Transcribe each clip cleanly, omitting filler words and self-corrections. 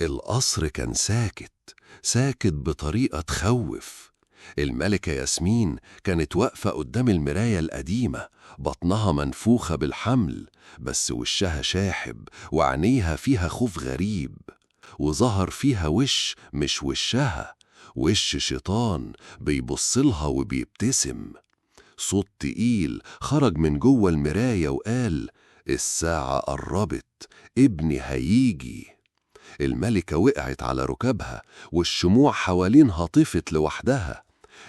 القصر كان ساكت، ساكت بطريقة تخوف. الملكة ياسمين كانت واقفة قدام المراية القديمة، بطنها منفوخة بالحمل، بس وشها شاحب وعينيها فيها خوف غريب. وظهر فيها وش مش وشها، وش شيطان بيبصلها وبيبتسم. صوت تقيل خرج من جوه المراية وقال: الساعة قربت، ابني هيجي. الملكة وقعت على ركبها، والشموع حوالينها طفت لوحدها.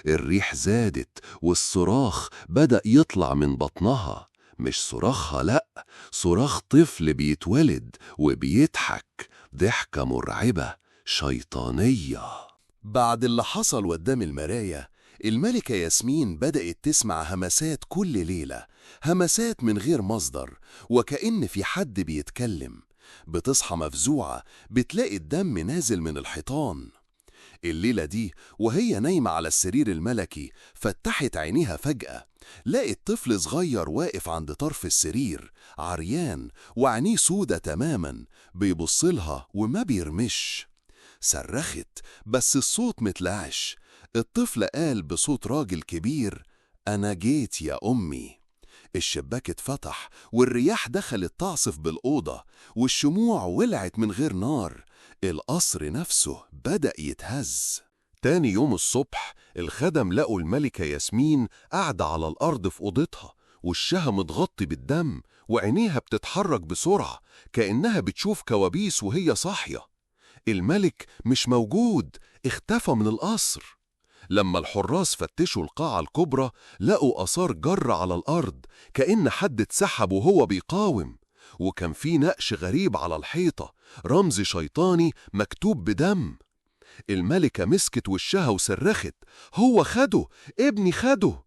الريح زادت والصراخ بدأ يطلع من بطنها، مش صراخها، لأ، صراخ طفل بيتولد وبيضحك ضحكة مرعبة شيطانية. بعد اللي حصل قدام المراية، الملكة ياسمين بدأت تسمع همسات كل ليلة، همسات من غير مصدر، وكأن في حد بيتكلم. بتصحى مفزوعة، بتلاقي الدم نازل من الحيطان. الليلة دي وهي نايمة على السرير الملكي، فتحت عينيها فجأة، لقت طفل صغير واقف عند طرف السرير، عريان وعينيه سودة تماما، بيبصلها وما بيرمش. صرخت بس الصوت متلعش. الطفل قال بصوت راجل كبير: أنا جيت يا أمي. الشباك اتفتح والرياح دخلت تعصف بالأوضة، والشموع ولعت من غير نار. القصر نفسه بدأ يتهز. تاني يوم الصبح الخدم لقوا الملكة ياسمين قاعدة على الأرض في أوضتها، وشها متغطي بالدم وعينيها بتتحرك بسرعة كأنها بتشوف كوابيس وهي صاحية. الملك مش موجود، اختفى من القصر. لما الحراس فتشوا القاعة الكبرى لقوا آثار جر على الأرض، كأن حد اتسحب وهو بيقاوم، وكان في نقش غريب على الحيطة، رمز شيطاني مكتوب بدم. الملكة مسكت وشها وصرخت: هو خده، ابني خده.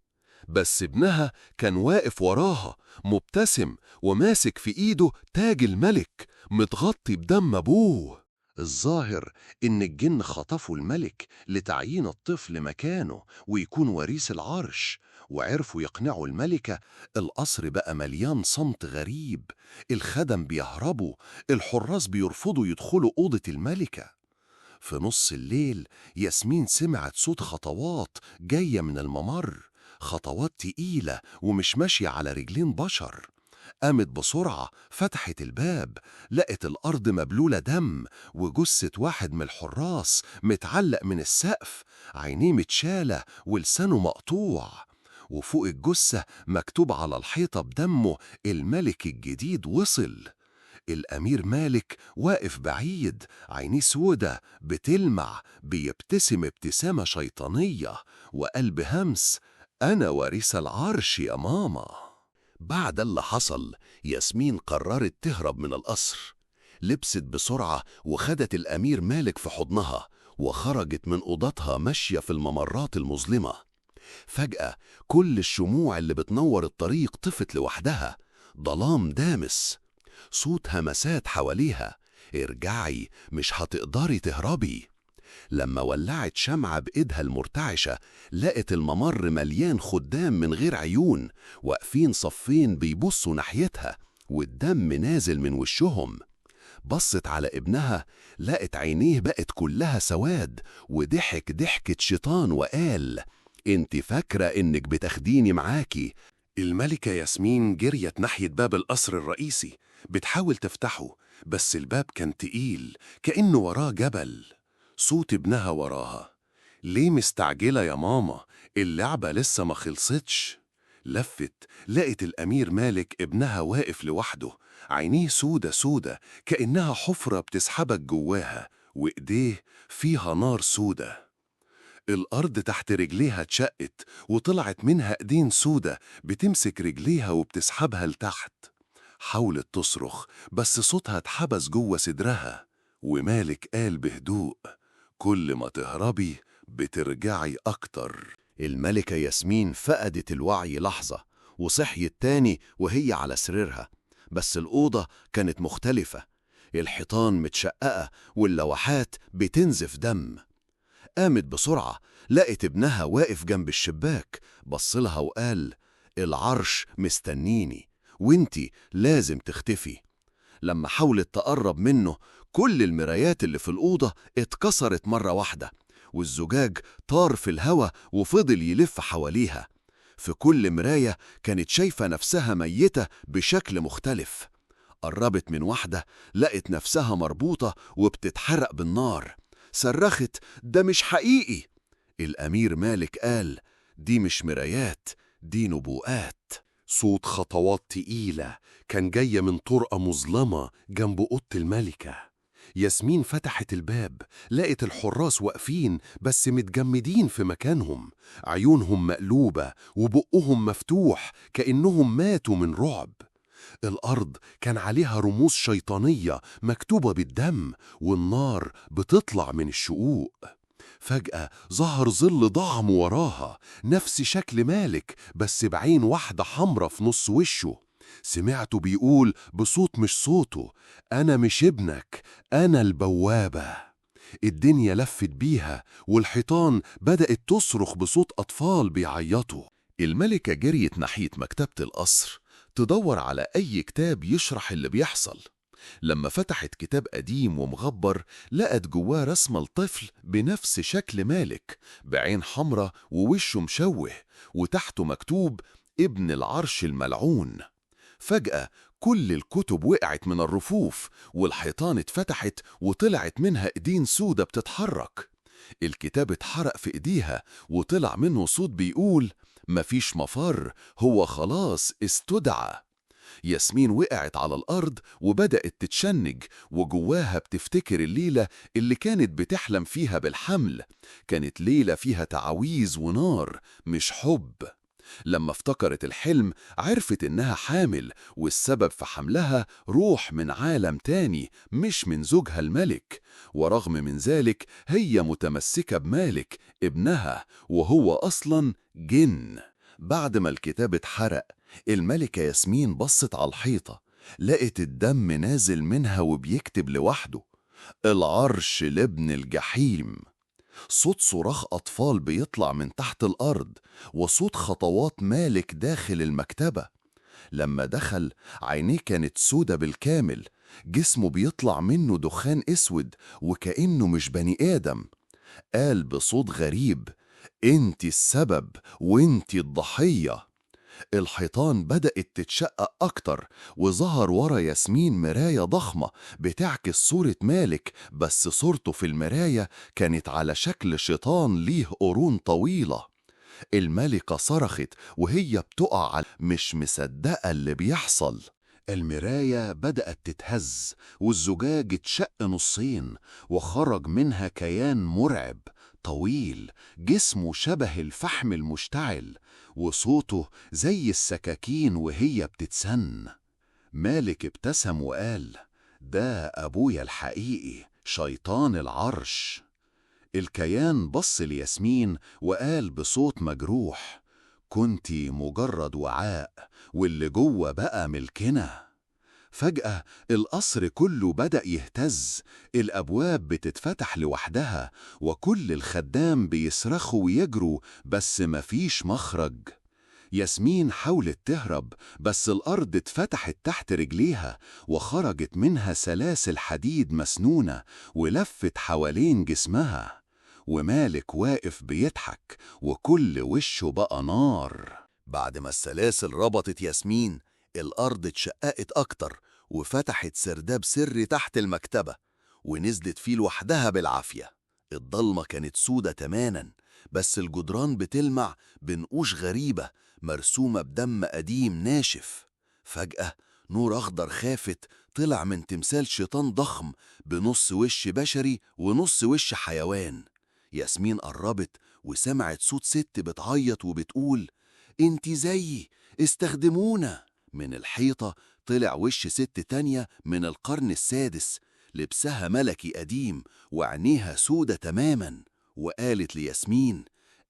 بس ابنها كان واقف وراها مبتسم وماسك في ايده تاج الملك متغطي بدم ابوه. الظاهر إن الجن خطفوا الملك لتعيين الطفل مكانه ويكون وريث العرش، وعرفوا يقنعوا الملكة. القصر بقى مليان صمت غريب، الخدم بيهربوا، الحراس بيرفضوا يدخلوا أوضة الملكة. في نص الليل ياسمين سمعت صوت خطوات جاية من الممر، خطوات تقيلة ومش ماشية على رجلين بشر. قامت بسرعة فتحت الباب، لقت الأرض مبلولة دم وجثة واحد من الحراس متعلق من السقف، عينيه متشالة ولسانه مقطوع، وفوق الجثة مكتوب على الحيطة بدمه: الملك الجديد وصل. الأمير مالك واقف بعيد، عينيه سودة بتلمع، بيبتسم ابتسامة شيطانية وقال بهمس: أنا وريث العرش يا ماما. بعد اللي حصل ياسمين قررت تهرب من القصر. لبست بسرعة وخدت الأمير مالك في حضنها وخرجت من أوضتها ماشية في الممرات المظلمة. فجأة كل الشموع اللي بتنور الطريق طفت لوحدها، ظلام دامس، صوت همسات حواليها: ارجعي، مش هتقدري تهربي. لما ولعت شمعة بإيدها المرتعشة لقت الممر مليان خدام من غير عيون، واقفين صفين بيبصوا ناحيتها والدم نازل من وشهم. بصت على ابنها لقت عينيه بقت كلها سواد، وضحك ضحكة شيطان وقال: انت فاكرة انك بتاخديني معاكي؟ الملكة ياسمين جريت ناحية باب القصر الرئيسي، بتحاول تفتحه بس الباب كان تقيل كأنه وراه جبل. صوت ابنها وراها: ليه مستعجلة يا ماما؟ اللعبة لسه ما خلصتش. لفت لقت الأمير مالك ابنها واقف لوحده، عينيه سودة سودة كأنها حفرة بتسحبك جواها، وإيديه فيها نار سودة. الأرض تحت رجليها اتشقت وطلعت منها إيدين سودة بتمسك رجليها وبتسحبها لتحت. حاولت تصرخ بس صوتها اتحبس جوه صدرها. ومالك قال بهدوء: كل ما تهربي بترجعي أكتر. الملكة ياسمين فقدت الوعي لحظة وصحيت تاني وهي على سريرها، بس الأوضة كانت مختلفة، الحيطان متشققة واللوحات بتنزف دم. قامت بسرعة لقت ابنها واقف جنب الشباك، بصلها وقال: العرش مستنيني وانتي لازم تختفي. لما حاولت تقرب منه كل المرايات اللي في الأوضة اتكسرت مرة واحدة، والزجاج طار في الهوا وفضل يلف حواليها. في كل مراية كانت شايفة نفسها ميتة بشكل مختلف. قربت من واحدة لقت نفسها مربوطة وبتتحرق بالنار. صرخت: ده مش حقيقي. الأمير مالك قال: دي مش مرايات، دي نبوءات. صوت خطوات تقيلة كان جاية من طرقة مظلمة جنب أوضة الملكة. ياسمين فتحت الباب، لقت الحراس واقفين بس متجمدين في مكانهم، عيونهم مقلوبة وبقهم مفتوح كأنهم ماتوا من رعب. الأرض كان عليها رموز شيطانية مكتوبة بالدم، والنار بتطلع من الشقوق. فجأة ظهر ظل ضخم وراها، نفس شكل مالك بس بعين واحدة حمرة في نص وشه. سمعته بيقول بصوت مش صوته: أنا مش ابنك، أنا البوابة. الدنيا لفت بيها، والحيطان بدأت تصرخ بصوت أطفال بيعيطوا. الملكة جريت ناحية مكتبة القصر تدور على أي كتاب يشرح اللي بيحصل. لما فتحت كتاب قديم ومغبر لقت جواه رسمة لطفل بنفس شكل مالك، بعين حمرة ووشه مشوه، وتحته مكتوب: ابن العرش الملعون. فجأة كل الكتب وقعت من الرفوف، والحيطان اتفتحت وطلعت منها ايدين سودة بتتحرك. الكتاب اتحرق في ايديها وطلع منه صوت بيقول: مفيش مفر، هو خلاص استدعى. ياسمين وقعت على الأرض وبدأت تتشنج، وجواها بتفتكر الليلة اللي كانت بتحلم فيها بالحمل. كانت ليلة فيها تعاويذ ونار، مش حب. لما افتكرت الحلم عرفت إنها حامل، والسبب في حملها روح من عالم تاني مش من زوجها الملك. ورغم من ذلك هي متمسكة بمالك ابنها، وهو أصلا جن. بعد ما الكتاب اتحرق، الملكة ياسمين بصت على الحيطة، لقت الدم نازل منها وبيكتب لوحده: العرش لابن الجحيم. صوت صراخ أطفال بيطلع من تحت الأرض، وصوت خطوات مالك داخل المكتبة. لما دخل عينيه كانت سودة بالكامل، جسمه بيطلع منه دخان أسود وكأنه مش بني آدم. قال بصوت غريب: انت السبب وانت الضحية. الحيطان بدأت تتشقق أكتر، وظهر ورا ياسمين مراية ضخمة بتعكس صورة مالك، بس صورته في المراية كانت على شكل شيطان ليه قرون طويلة. الملكة صرخت وهي بتقع، مش مصدقة اللي بيحصل. المراية بدأت تتهز، والزجاج اتشق نصين، وخرج منها كيان مرعب طويل، جسمه شبه الفحم المشتعل، وصوته زي السكاكين وهي بتتسن. مالك ابتسم وقال: ده أبويا الحقيقي، شيطان العرش. الكيان بص لياسمين وقال بصوت مجروح: كنتي مجرد وعاء، واللي جوه بقى ملكنا. فجأة القصر كله بدأ يهتز، الأبواب بتتفتح لوحدها، وكل الخدام بيصرخوا ويجروا، بس مفيش مخرج. ياسمين حاولت تهرب، بس الأرض اتفتحت تحت رجليها، وخرجت منها سلاسل حديد مسنونة ولفت حوالين جسمها. ومالك واقف بيضحك وكل وشه بقى نار. بعد ما السلاسل ربطت ياسمين، الأرض اتشققت أكتر وفتحت سرداب سري تحت المكتبة، ونزلت فيه لوحدها بالعافية. الضلمة كانت سودة تماما، بس الجدران بتلمع بنقوش غريبة مرسومة بدم قديم ناشف. فجأة نور أخضر خافت طلع من تمثال شيطان ضخم بنص وش بشري ونص وش حيوان. ياسمين قربت وسمعت صوت ست بتعيط وبتقول: انتي زيي، استخدمونا. من الحيطة طلع وش ست تانية من القرن السادس، لبسها ملكي قديم وعينيها سودة تماما، وقالت لياسمين: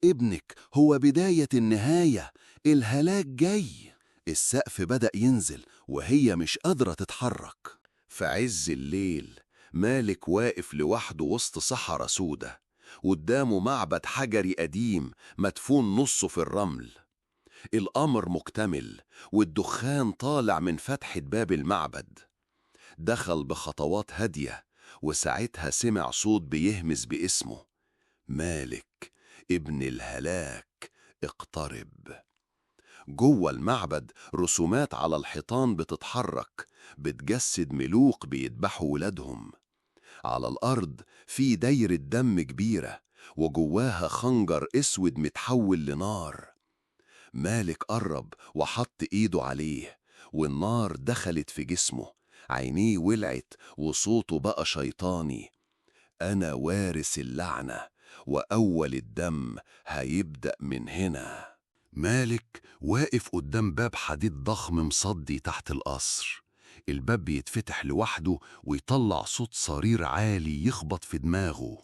ابنك هو بداية النهاية، الهلاك جاي. السقف بدأ ينزل وهي مش قادرة تتحرك. في عز الليل مالك واقف لوحده وسط صحراء سودة، قدامه معبد حجري قديم مدفون نصه في الرمل. القمر مكتمل والدخان طالع من فتحة باب المعبد. دخل بخطوات هادية وساعتها سمع صوت بيهمس باسمه: مالك ابن الهلاك، اقترب. جوه المعبد رسومات على الحيطان بتتحرك، بتجسد ملوك بيذبحوا ولادهم. على الأرض في دايرة دم كبيرة، وجواها خنجر أسود متحول لنار. مالك قرب وحط إيده عليه، والنار دخلت في جسمه، عينيه ولعت وصوته بقى شيطاني: أنا وارث اللعنة، وأول الدم هيبدأ من هنا. مالك واقف قدام باب حديد ضخم مصدي تحت القصر. الباب بيتفتح لوحده ويطلع صوت صرير عالي يخبط في دماغه.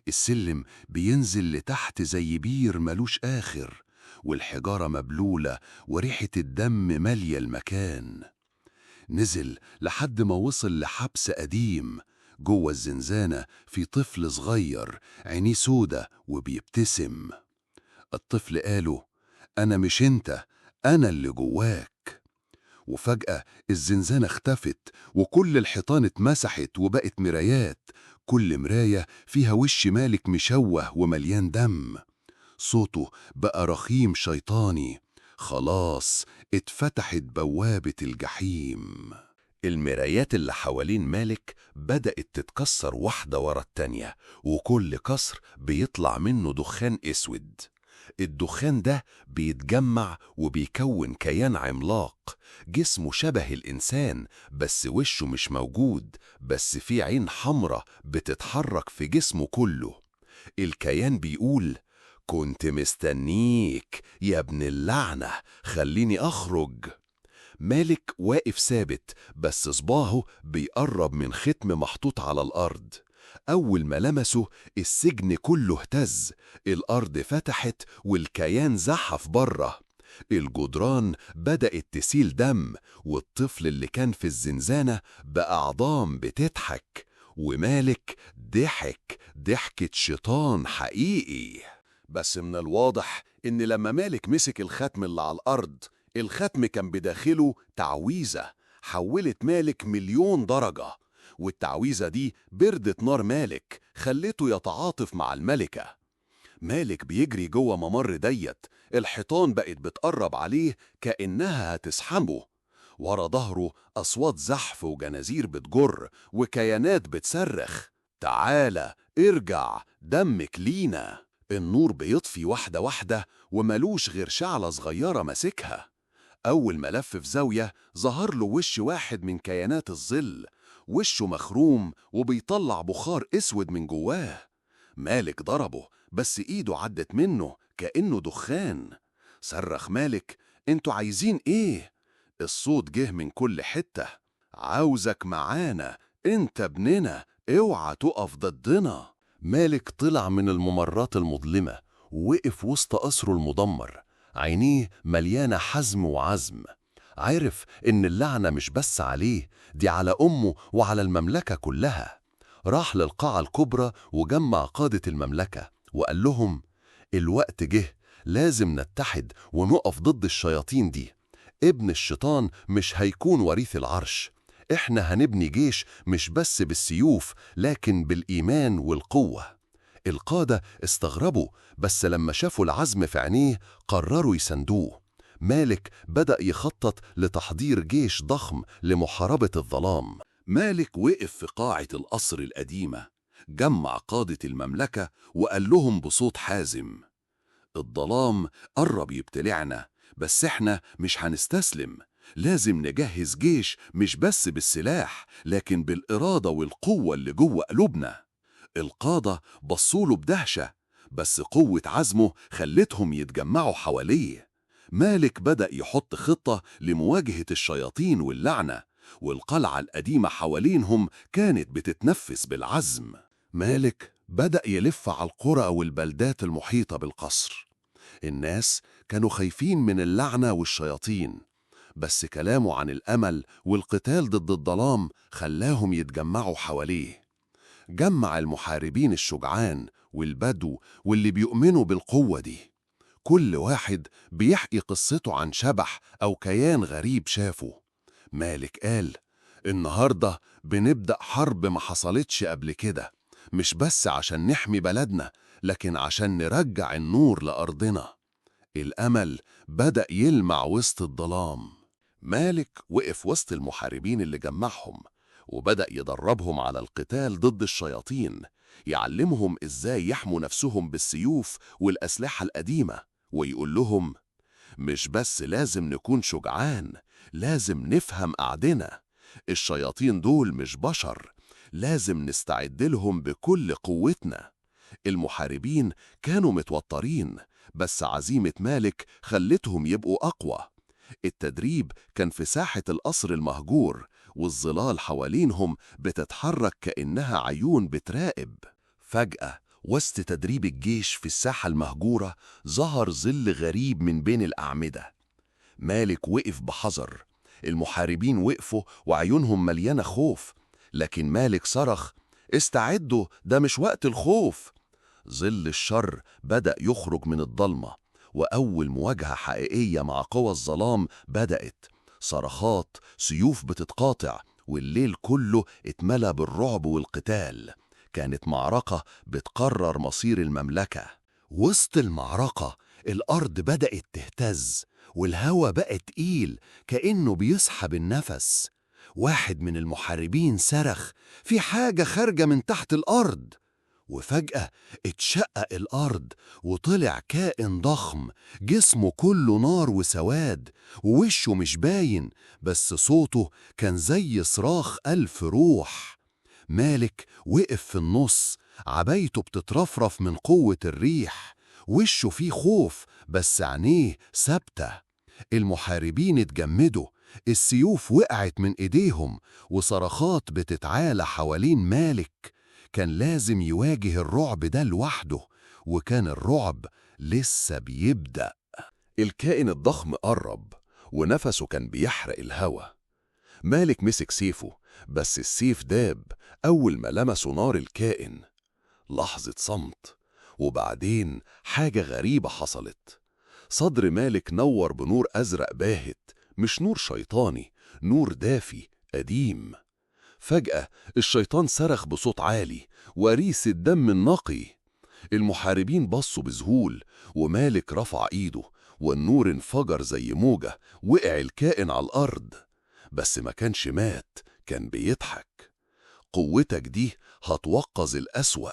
السلم بينزل لتحت زي بير ملوش آخر، والحجارة مبلولة وريحة الدم مالية المكان. نزل لحد ما وصل لحبس قديم. جوه الزنزانة في طفل صغير عينيه سودة وبيبتسم. الطفل قاله: أنا مش أنت، أنا اللي جواك. وفجأة الزنزانة اختفت، وكل الحيطان اتمسحت وبقت مرايات، كل مراية فيها وش مالك مشوه ومليان دم. صوته بقى رخيم شيطاني: خلاص اتفتحت بوابة الجحيم. المرايات اللي حوالين مالك بدأت تتكسر واحدة ورا التانية، وكل كسر بيطلع منه دخان أسود. الدخان ده بيتجمع وبيكون كيان عملاق، جسمه شبه الإنسان بس وشه مش موجود، بس في عين حمرة بتتحرك في جسمه كله. الكيان بيقول: كنت مستنيك يا ابن اللعنة، خليني أخرج. مالك واقف ثابت، بس صباعه بيقرب من ختم محطوط على الأرض. أول ما لمسه السجن كله اهتز، الأرض فتحت والكيان زحف بره. الجدران بدأت تسيل دم، والطفل اللي كان في الزنزانة بقى عظام بتضحك، ومالك ضحك ضحكة شيطان حقيقي. بس من الواضح إن لما مالك مسك الختم اللي على الأرض، الختم كان بداخله تعويذة حولت مالك 1,000,000 درجة، والتعويذة دي بردت نار مالك، خلته يتعاطف مع الملكة. مالك بيجري جوه ممر ديت، الحيطان بقت بتقرب عليه كأنها هتسحبه. ورا ظهره أصوات زحف وجنازير بتجر وكيانات بتصرخ: تعالى ارجع، دمك لينا. النور بيطفي واحدة واحدة وملوش غير شعلة صغيرة ماسكها. أول ما لف في زاوية ظهر له وش واحد من كيانات الظل، وشه مخروم وبيطلع بخار أسود من جواه. مالك ضربه بس إيده عدت منه كأنه دخان. صرخ مالك: انتوا عايزين إيه؟ الصوت جه من كل حتة: عاوزك معانا، انت ابننا، اوعى تقف ضدنا. مالك طلع من الممرات المظلمة ووقف وسط قصره المدمر، عينيه مليانة حزم وعزم. عارف إن اللعنة مش بس عليه، دي على أمه وعلى المملكة كلها. راح للقاعة الكبرى وجمع قادة المملكة وقال لهم: الوقت جه، لازم نتحد ونقف ضد الشياطين دي. ابن الشيطان مش هيكون وريث العرش. إحنا هنبني جيش مش بس بالسيوف، لكن بالإيمان والقوة. القادة استغربوا، بس لما شافوا العزم في عينيه قرروا يساندوه. مالك بدأ يخطط لتحضير جيش ضخم لمحاربة الظلام. مالك وقف في قاعة القصر القديمة، جمع قادة المملكة وقال لهم بصوت حازم: الظلام قرب يبتلعنا، بس احنا مش هنستسلم. لازم نجهز جيش مش بس بالسلاح، لكن بالإرادة والقوة اللي جوه قلوبنا. القادة بصوله بدهشة، بس قوة عزمه خلتهم يتجمعوا حواليه. مالك بدأ يحط خطة لمواجهة الشياطين واللعنة، والقلعة القديمة حوالينهم كانت بتتنفس بالعزم. مالك بدأ يلف على القرى والبلدات المحيطة بالقصر. الناس كانوا خايفين من اللعنة والشياطين، بس كلامه عن الأمل والقتال ضد الظلام خلاهم يتجمعوا حواليه. جمع المحاربين الشجعان والبدو واللي بيؤمنوا بالقوة دي. كل واحد بيحكي قصته عن شبح أو كيان غريب شافه. مالك قال: النهاردة بنبدأ حرب ما حصلتش قبل كده، مش بس عشان نحمي بلدنا، لكن عشان نرجع النور لأرضنا. الأمل بدأ يلمع وسط الظلام. مالك وقف وسط المحاربين اللي جمعهم، وبدأ يدربهم على القتال ضد الشياطين، يعلمهم إزاي يحموا نفسهم بالسيوف والأسلحة القديمة، ويقول لهم: مش بس لازم نكون شجعان، لازم نفهم أعدنا. الشياطين دول مش بشر، لازم نستعد لهم بكل قوتنا. المحاربين كانوا متوترين، بس عزيمة مالك خلتهم يبقوا أقوى. التدريب كان في ساحة القصر المهجور، والظلال حوالينهم بتتحرك كأنها عيون بتراقب. فجأة وسط تدريب الجيش في الساحة المهجورة ظهر ظل غريب من بين الأعمدة. مالك وقف بحذر، المحاربين وقفوا وعيونهم مليانة خوف، لكن مالك صرخ: استعدوا، ده مش وقت الخوف. ظل الشر بدأ يخرج من الضلمة، وأول مواجهة حقيقية مع قوى الظلام بدأت. صرخات، سيوف بتتقاطع، والليل كله اتملى بالرعب والقتال. كانت معركة بتقرر مصير المملكة. وسط المعركة الأرض بدأت تهتز، والهوا بقى تقيل كأنه بيسحب النفس. واحد من المحاربين صرخ: في حاجة خارجة من تحت الأرض. وفجأة اتشقق الأرض وطلع كائن ضخم، جسمه كله نار وسواد، ووشه مش باين، بس صوته كان زي صراخ 1000 روح. مالك وقف في النص، عبايته بتترفرف من قوة الريح، وشه فيه خوف بس عينيه ثابتة. المحاربين اتجمدوا، السيوف وقعت من إيديهم، وصرخات بتتعالى حوالين مالك. كان لازم يواجه الرعب ده لوحده، وكان الرعب لسه بيبدأ. الكائن الضخم قرب، ونفسه كان بيحرق الهوا. مالك مسك سيفه، بس السيف داب أول ما لمسه نار الكائن. لحظة صمت، وبعدين حاجة غريبة حصلت. صدر مالك نور بنور أزرق باهت، مش نور شيطاني، نور دافي قديم. فجأة الشيطان صرخ بصوت عالي: وريث الدم النقي. المحاربين بصوا بذهول، ومالك رفع إيده، والنور انفجر زي موجة، وقع الكائن على الأرض. بس ما كانش مات، كان بيضحك. قوتك دي هتوقظ الأسوأ.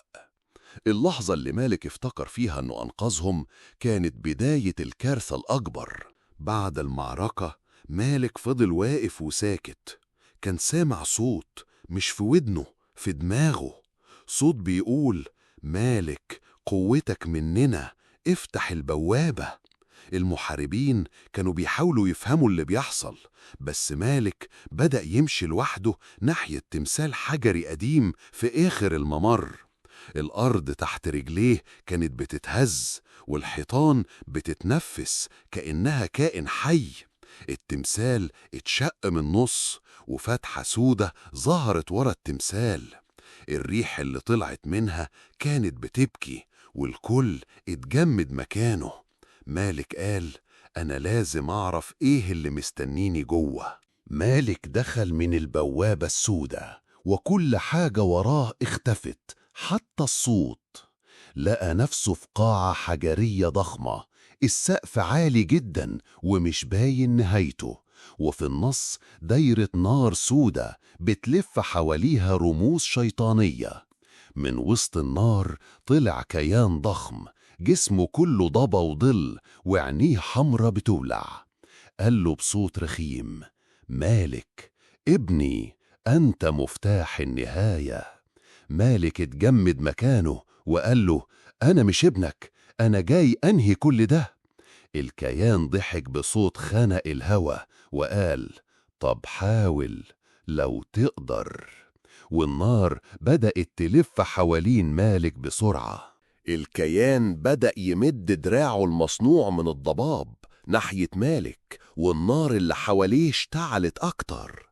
اللحظة اللي مالك افتكر فيها أنه أنقذهم كانت بداية الكارثة الأكبر. بعد المعركة مالك فضل واقف وساكت. كان سامع صوت مش في ودنه، في دماغه، صوت بيقول: مالك، قوتك مننا، افتح البوابة. المحاربين كانوا بيحاولوا يفهموا اللي بيحصل، بس مالك بدأ يمشي لوحده ناحية تمثال حجري قديم في آخر الممر. الأرض تحت رجليه كانت بتتهز، والحيطان بتتنفس كأنها كائن حي. التمثال اتشق من نص، وفتحة سودة ظهرت ورا التمثال. الريح اللي طلعت منها كانت بتبكي، والكل اتجمد مكانه. مالك قال: أنا لازم أعرف إيه اللي مستنيني جوه. مالك دخل من البوابة السودة، وكل حاجة وراه اختفت، حتى الصوت. لقى نفسه في قاعة حجرية ضخمة، السقف عالي جدا ومش باين نهايته، وفي النص دايرة نار سودة بتلف حواليها رموز شيطانية. من وسط النار طلع كيان ضخم، جسمه كله ضبا وظل، وعينيه حمرة بتولع. قال له بصوت رخيم: مالك ابني، أنت مفتاح النهاية. مالك اتجمد مكانه وقال له: أنا مش ابنك، أنا جاي أنهي كل ده. الكيان ضحك بصوت خنق الهوى وقال: طب حاول لو تقدر. والنار بدأت تلف حوالين مالك بسرعة. الكيان بدأ يمد دراعه المصنوع من الضباب ناحية مالك، والنار اللي حواليه اشتعلت أكتر.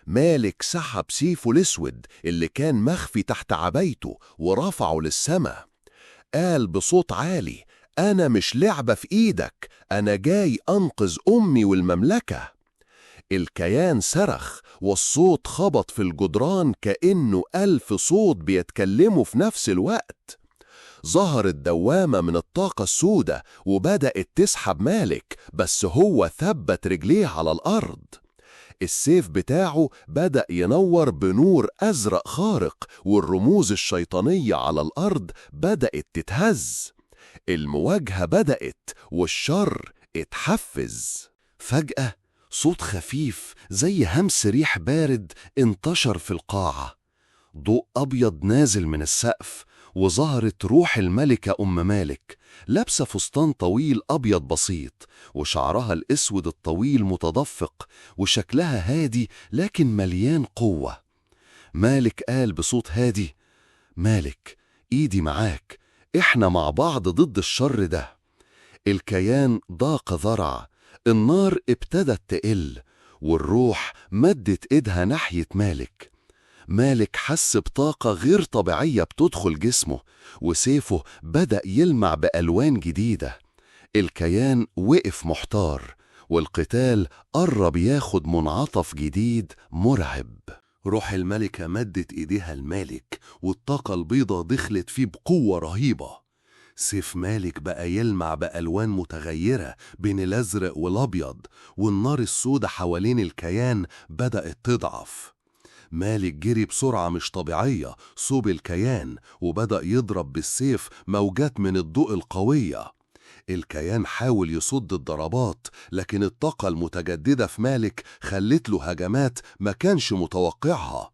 مالك سحب سيفه الأسود اللي كان مخفي تحت عبايته ورفعه للسما. قال بصوت عالي: أنا مش لعبة في إيدك، أنا جاي أنقذ أمي والمملكة. الكيان صرخ والصوت خبط في الجدران كأنه 1000 صوت بيتكلموا في نفس الوقت. ظهرت دوامة من الطاقة السوداء وبدأت تسحب مالك، بس هو ثبت رجليه على الأرض. السيف بتاعه بدأ ينور بنور أزرق خارق، والرموز الشيطانية على الأرض بدأت تتهز. المواجهة بدأت والشر اتحفز. فجأة صوت خفيف زي همس ريح بارد انتشر في القاعة. ضوء أبيض نازل من السقف، وظهرت روح الملكة أم مالك، لابسة فستان طويل أبيض بسيط، وشعرها الأسود الطويل متدفق، وشكلها هادي لكن مليان قوة. مالك قال بصوت هادي: مالك، إيدي معاك، إحنا مع بعض ضد الشر ده. الكيان ضاق ذرع، النار ابتدت تقل، والروح مدت إيدها ناحية مالك. مالك حس بطاقة غير طبيعية بتدخل جسمه، وسيفه بدأ يلمع بألوان جديدة. الكيان وقف محتار، والقتال قرب ياخد منعطف جديد مرعب. روح الملكة مدت إيديها لمالك، والطاقة البيضة دخلت فيه بقوة رهيبة. سيف مالك بقى يلمع بألوان متغيرة بين الأزرق والأبيض، والنار السوداء حوالين الكيان بدأت تضعف. مالك جري بسرعة مش طبيعية صوب الكيان، وبدأ يضرب بالسيف موجات من الضوء القوية. الكيان حاول يصد الضربات، لكن الطاقة المتجددة في مالك خلت له هجمات ما كانش متوقعها.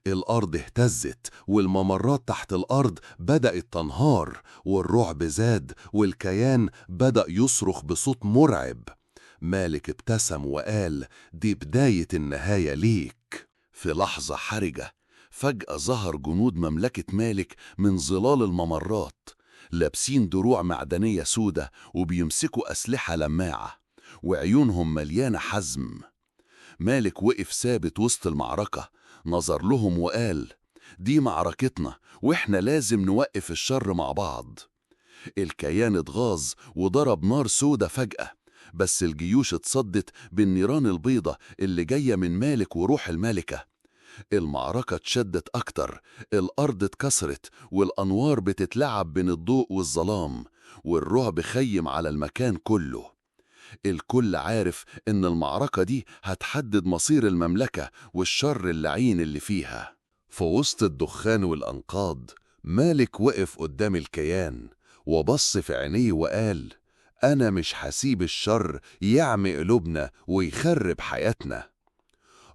الأرض اهتزت، والممرات تحت الأرض بدأت تنهار، والرعب زاد، والكيان بدأ يصرخ بصوت مرعب. مالك ابتسم وقال: دي بداية النهاية ليك. في لحظة حرجة فجأة ظهر جنود مملكة مالك من ظلال الممرات، لابسين دروع معدنية سودة وبيمسكوا أسلحة لماعة، وعيونهم مليانة حزم. مالك وقف ثابت وسط المعركة، نظر لهم وقال: دي معركتنا، وإحنا لازم نوقف الشر مع بعض. الكيان اتغاظ وضرب نار سودة فجأة، بس الجيوش اتصدت بالنيران البيضة اللي جاية من مالك وروح الملكة. المعركة اتشدت أكتر، الأرض اتكسرت، والأنوار بتتلعب بين الضوء والظلام، والرعب خيم على المكان كله. الكل عارف إن المعركة دي هتحدد مصير المملكة والشر اللعين اللي فيها. في وسط الدخان والأنقاض، مالك وقف قدام الكيان وبص في عينيه وقال: أنا مش هسيب الشر يعمي قلوبنا ويخرب حياتنا.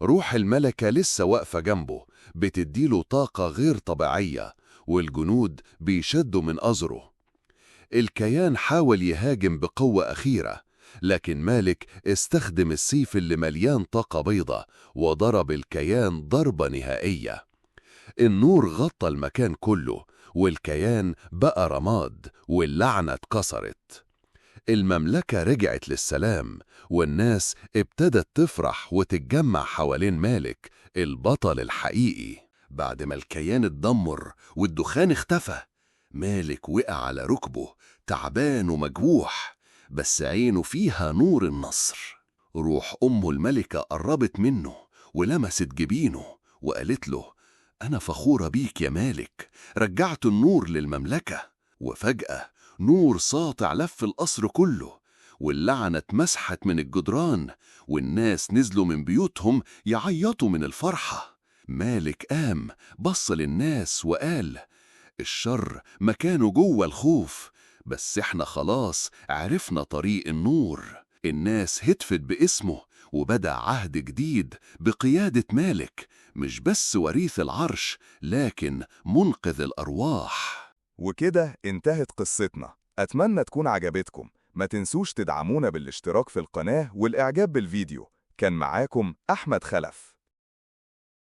روح الملكة لسه واقفة جنبه، بتديله طاقة غير طبيعية، والجنود بيشدوا من أزره. الكيان حاول يهاجم بقوة أخيرة، لكن مالك استخدم السيف اللي مليان طاقة بيضة وضرب الكيان ضربة نهائية. النور غطى المكان كله، والكيان بقى رماد، واللعنة اتكسرت. المملكة رجعت للسلام، والناس ابتدت تفرح وتتجمع حوالين مالك البطل الحقيقي. بعد ما الكيان اتدمر والدخان اختفى، مالك وقع على ركبه تعبان ومجروح، بس عينه فيها نور النصر. روح أمه الملكة قربت منه ولمست جبينه وقالت له: أنا فخورة بيك يا مالك، رجعت النور للمملكة. وفجأة نور ساطع لف القصر كله، واللعنة اتمسحت من الجدران، والناس نزلوا من بيوتهم يعيطوا من الفرحة. مالك قام بص للناس وقال: الشر مكانه جوه الخوف، بس احنا خلاص عرفنا طريق النور. الناس هتفت باسمه، وبدأ عهد جديد بقيادة مالك، مش بس وريث العرش لكن منقذ الأرواح. وكده انتهت قصتنا. أتمنى تكون عجبتكم. ما تنسوش تدعمونا بالاشتراك في القناة والإعجاب بالفيديو. كان معاكم أحمد خلف.